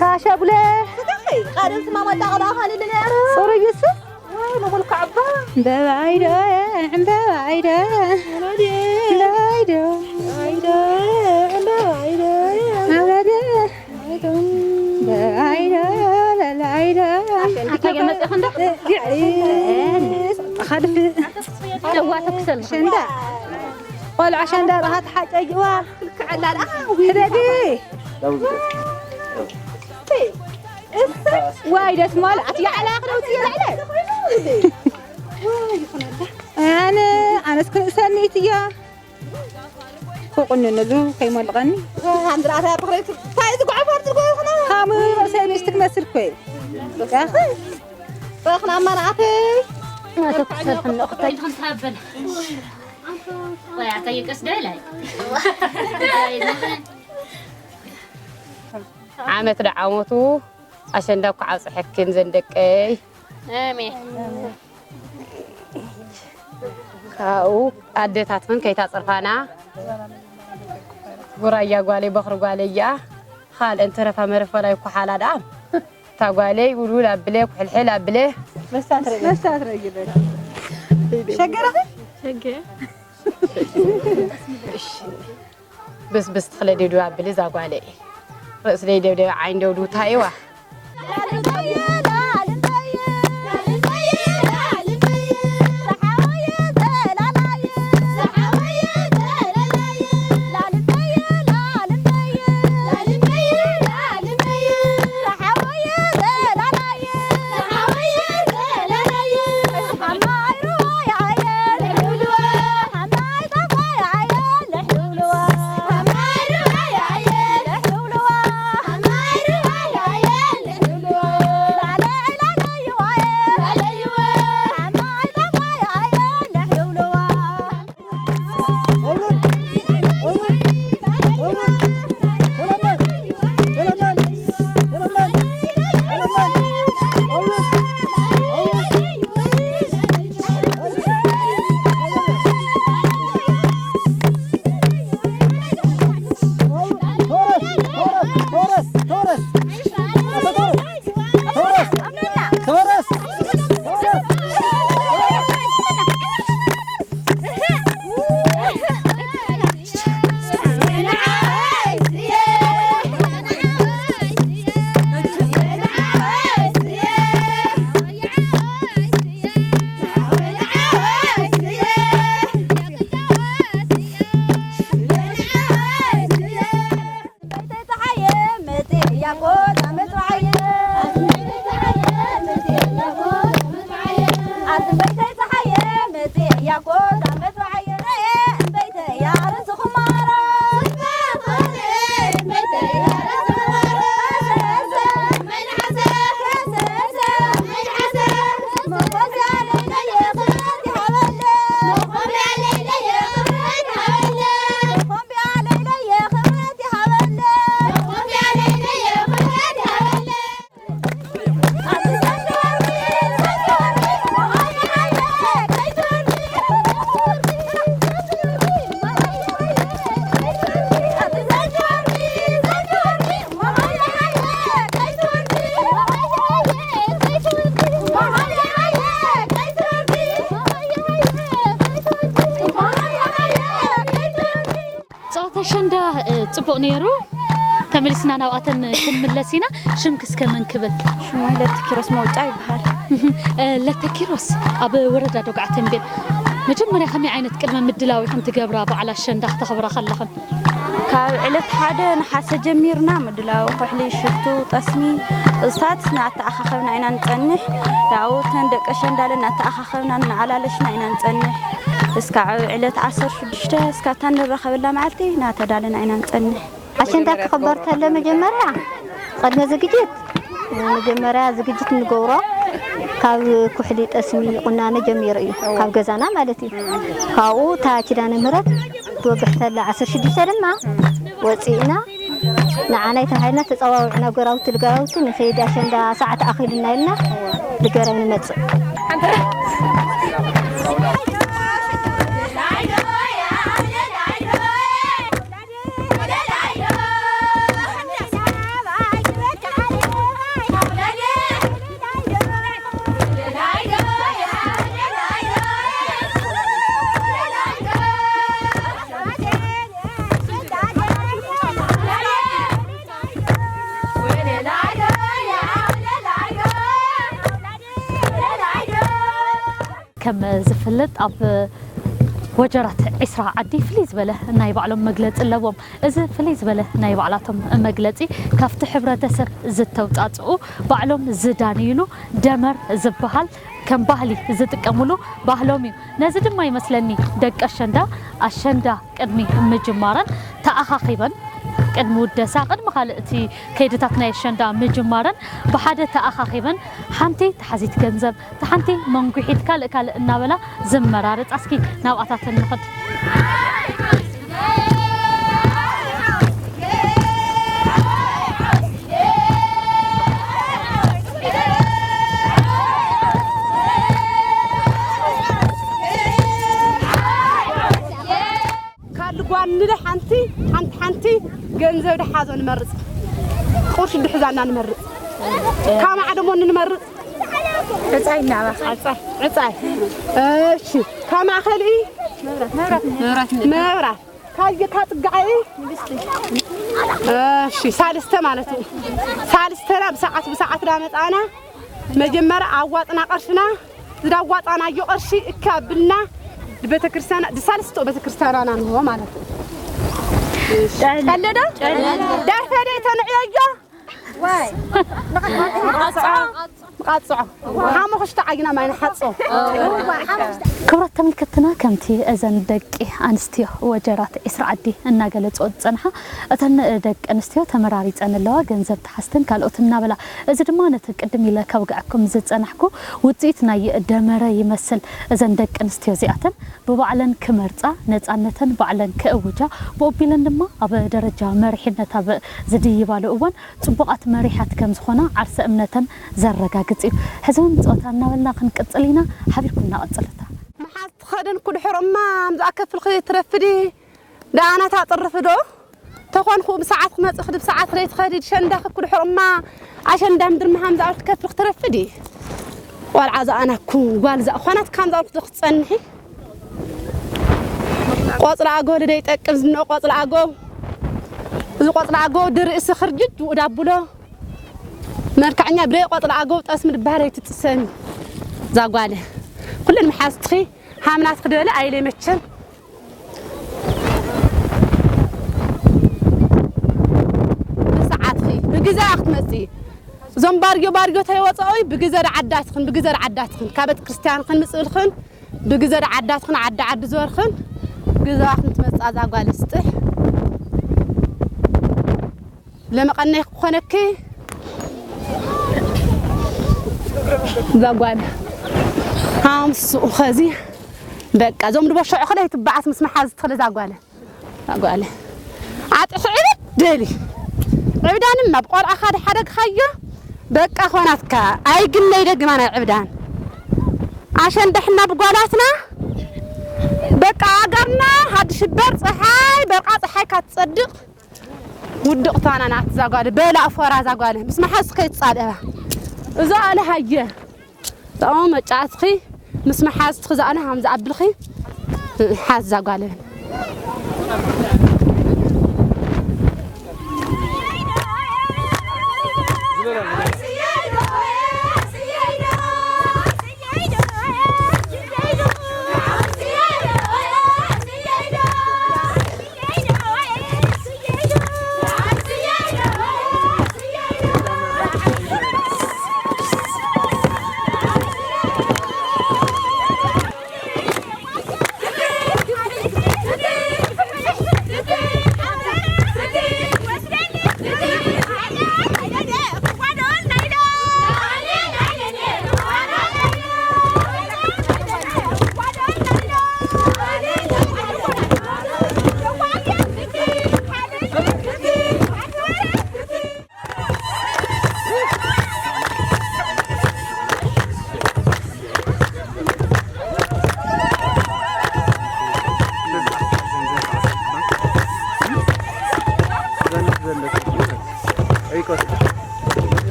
ካሸጉለ ቀደም ስማ መጣ ቀላ ካሊ ልነ ጽሩ ይስፍ ወይ ምጉል ካዕባ ዕምበባ ዓይደ ዕምበባ ዓይደ ዓይደ ዓይደ ዕምበባ ዓይደ ዓበደ ዕምበባ ዓይደ ለለ ዓይደ ኻድፍ ሸንዳ ቆልዓ ሸንዳ ረሃት ሓጨጅዋ ክልክዐላ ደኣ ሕደጊ ዋይ ደስ ማል ኣቲ ያዕላ ክነውጽ ይላለ ኣነ ኣነስ ክንእሰኒ እትያ ክቁንንሉ ከይሞልቐኒ ሃምዝራታ ብኽረይቱ ታይ ዝጓዕፋር ዝጎይኹና ሃሙ ርእሰይ ንእሽቲ ክመስል ኮይ ያኸ ረኽና ኣማናኣተይ ተኩሰልክን ንእኽተይ ዓመት ደዓመቱ ኣሸንዳ እኳ ኣብፅሐክን ዘን ደቀይ ኣሜን። ካብኡ ኣደታትክን ከይታፅርፋና ጉራያ ጓለይ በኽሪ ጓለይ እያ። ካልአን ተረፋ መረፈ ላይ ኩሓላ ደኣ እታ ጓለይ ውልውል ኣብለ ኩሕልሕል ኣብለ መሳት ረጊበ ሸገረኺ ሸገ ብስብስ ትኽለ ዲዱ ኣብሊ እዛ ጓለይ ርእስ ደይደብደበ ዓይን ደውዱ ታይዋ ጸወታ ኣሸንዳ ጽቡቕ ነይሩ። ተመሊስና ናብኣተን ክንምለስ ኢና። ሽምኪ እስከ መን ክብል? ሽመይ ለተ ኪሮስ መውጫ ይበሃል። ለተ ኪሮስ ኣብ ወረዳ ዶግዓ ተምቤን መጀመርያ ከመይ ዓይነት ቅድመ ምድላው ኢኹም ትገብራ በዓል ኣሸንዳ ክተኽብራ ከለኽን? ካብ ዕለት ሓደ ነሓሰ ጀሚርና ምድላው ኩሕሊ፣ ሽቱ፣ ጠስሚ፣ እሳት እናተኣኻኸብና ኢና ንጸንሕ። ያው እተን ደቂ ኣሸንዳለ እናተኣኻኸብና እናዓላለሽና ኢና ንጸንሕ። እስካዕ ዕለት ዓሰርተ ሽዱሽተ እስካታ ንራኸበላ መዓልቲ እናተዳለና ኢና ንጸንሕ። ኣሸንዳ ክኽበር ተሎ መጀመርያ ቅድመ ዝግጅት መጀመርያ ዝግጅት እንገብሮ ካብ ኩሕሊ፣ ጠስሚ፣ ቁናኖ ጀሚሩ እዩ። ካብ ገዛና ማለት እዩ። ካብኡ እታ ኪዳነ ምህረት ትወግሕ ተላ ዓሰርተ ሽዱሽተ ድማ ወፂእና ንዓናይ ተባሂልና ተፀዋዊዕና ጎራውቲ ልገራውቲ ንኸይድ ኣሸንዳ ሰዓት ኣኺሉና ኢልና ልገራው ንመፅእ። ከም ዝፍለጥ ኣብ ወጀራት ዒስራ ዓዲ ፍልይ ዝበለ ናይ ባዕሎም መግለፂ ኣለዎም። እዚ ፍልይ ዝበለ ናይ ባዕላቶም መግለፂ ካብቲ ሕብረተሰብ ዝተውፃፅኡ ባዕሎም ዝዳንይሉ ደመር ዝበሃል ከም ባህሊ ዝጥቀምሉ ባህሎም እዩ። ነዚ ድማ ይመስለኒ ደቂ ኣሸንዳ ኣሸንዳ ቅድሚ ምጅማረን ተኣኻኺበን ቅድሚ ውደሳ ቅድሚ ካልእ እቲ ከይድታት ናይ ኣሸንዳ ምጅማረን ብሓደ ተኣኻኺበን ሓንቲ ተሓዚት ገንዘብ እታ ሓንቲ መንጉሒት ካልእ ካልእ እናበላ ዝመራረፃ። እስኪ ናብኣታተን ንኸድ። ካብ ልጓንለ ሓንቲ ሓንቲ ሓንቲ ገንዘብ ድሓዞ ንመርፅ፣ ቁርሽ ድሕዛና ንመርፅ፣ ካማዕ ደሞ ንመርፅ። ዕፃይ እናባኻ። ዕፃይ። ዕፃይ። እሺ። ካብ ማእኸል ኢ? መብራት። መብራት። ካልጀ ካብ ፅጋዐ ኢ? እሺ፣ ሳልስተ ማለት እዩ። ሳልስተና ብሰዓት ብሰዓት ዳመፃና መጀመርያ ኣዋፅና ቅርሽና ዝዳዋፃናዮ ቅርሺ እካ ብልና ቤተክርስትያና ድሳልስቶ ቤተክርስትያናና ንሆ ማለት እዩ። ቀለደ? ደርፈደ ተንዕዮዮ? ዋይ። ንቃጽዖ። ንቃጽዖ። ሓሙኽሽተ ዓይና ማይ ንሓጾ። ክቡራት ተመልከትና፣ ከምቲ እዘን ደቂ ኣንስትዮ ወጀራት ዒስራ ዓዲ እናገለጽኦ ዝጸንሓ፣ እተን ደቂ ኣንስትዮ ተመራሪጸን ኣለዋ። ገንዘብ ተሓዝትን ካልኦትን እናበላ። እዚ ድማ ነቲ ቅድም ኢለ ከውግዐኩም ዝጸናሕኩ ውጽኢት ናይ ደመረ ይመስል። እዘን ደቂ ኣንስትዮ እዚኣተን ብባዕለን ክመርጻ፣ ነጻነተን ባዕለን ክእውጃ፣ ብኡ ኣቢለን ድማ ኣብ ደረጃ መሪሕነት ኣብ ዝድይባሉ እዋን ጽቡቓት መሪሓት ከም ዝኾና ዓርሰ እምነተን ዘረጋግጽ እዩ። ሕዚ እውን ጸወታ እናበልና ክንቅጽል ኢና። ሓቢርኩም እናቐጽሉታ። መሓዝ ትኸደን ኩድሕሮማ ምዝኣ ከፍልኺ ትረፍዲ ደኣና ታጥርፊ ዶ? ተኾንኩ ብሰዓት ክመጽእ ክዲ ብሰዓት ለይቲ ኸዲ ሸንዳ ክኩድሕሮማ ኣሸንዳ ምድሪ መሃም ዝኣልኩ ከፍልኺ ትረፍዲ። ቆልዓ ዝኣናኩ ጓል ዝኣ ኾናት ካም ዝኣልኩ ክትጸንሒ። ቆጽላ ኣጎ ልደ ይጠቅም ዝንኦ ቆጽላ ኣጎ። እዚ ቆጽላ ኣጎ ድርእሲ ክርጅጅ ውእድ ኣብሎ። መልክዐኛ ብደይ ቆጽላ ኣጎ ጠስሚ ድባህር ኣይትጥሰሚ። ዛጓለ። ኩለን መሓዝትኺ ሃምናት ክደለ ኣይለ መቸም። ብሰዓትኺ ብግዜ ክትመጽኢ። እዞም ባርዮ ባርዮ ተይወጸኦይ ብግዜ ደዓዳትኽን፣ ብግዜ ደዓዳትኽን። ካብ ቤተ ክርስቲያን ክንምጽእልኽን ብግዘ ደዓዳትኽን ዓዲ ዓዲ ዝበርኽን ግዘዋኽን ትመጻ እዛ ጓል ስጥሕ ለመቐነይ ክኾነኪ እዛ ጓል ሃምስኡ ኸዚ በቃ እዞም ድቦ ሸዑ ኸለ ይትበዓስ ምስ መሓዝ ትኽል እዛ ጓል ኣጓለ ኣጥሒ ዕብድ ደሊ ዕብዳንም ኣብ ቆልዓኻ ድሓደግኻዮ በቃ ኾናትካ ኣይግነይ ደግማ ናይ ዕብዳን ኣሸንዳሕና ብጓላትና በቃ ኣጋርና ሃዲ ሽበር ፀሓይ በርቃ ፀሓይ ካትፀድቕ ውድቕታና ናት ዛጓለ በላ ፎራ ዛጓለ ምስ መሓዝ ከይትፃደባ እዛ ኣለ ሃየ ጣሞ መጫትኺ ምስ መሓዝትኺ ዝኣነ ሃምዚ ኣብልኺ ሓዝ ዛጓለ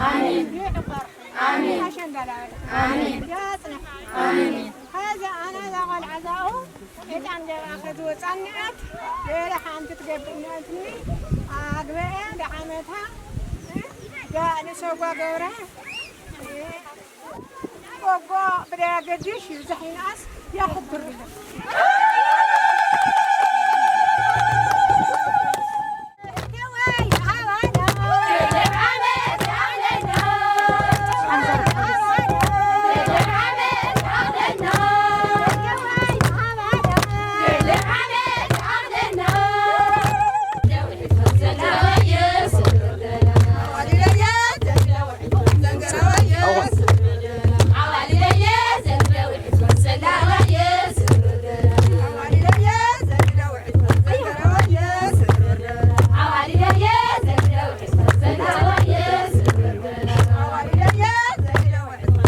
ኣሜን። ኣሜን። ኣሜን። ኣሜን። ኣሜን። ሀዚ ኣነ እዛ ቆልዓ እዛኡ ዕጣን ገይራ ከዝወፃኒኣት ገይረ ሓንቲ ትገብር ነትኒ ኣግበአ ደዓመታ ደኣ ንሰጓ ገብረ ጎጎ ብደያ ገዲሽ ይብዛሕ ይንኣስ ያሕብር ኢለ።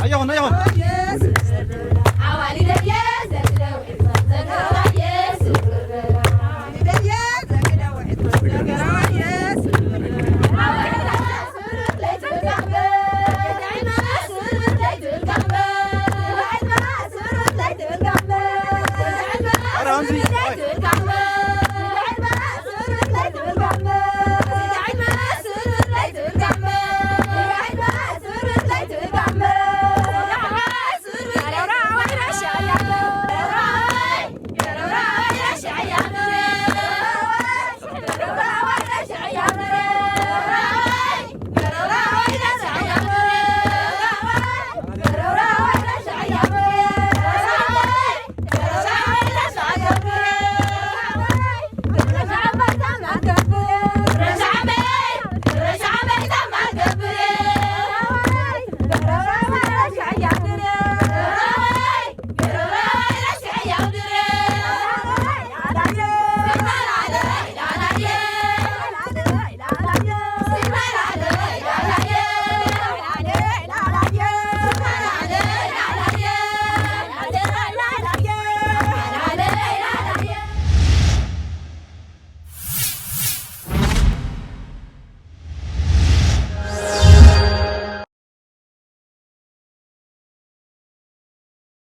ኣይኹን፣ ኣይኹን።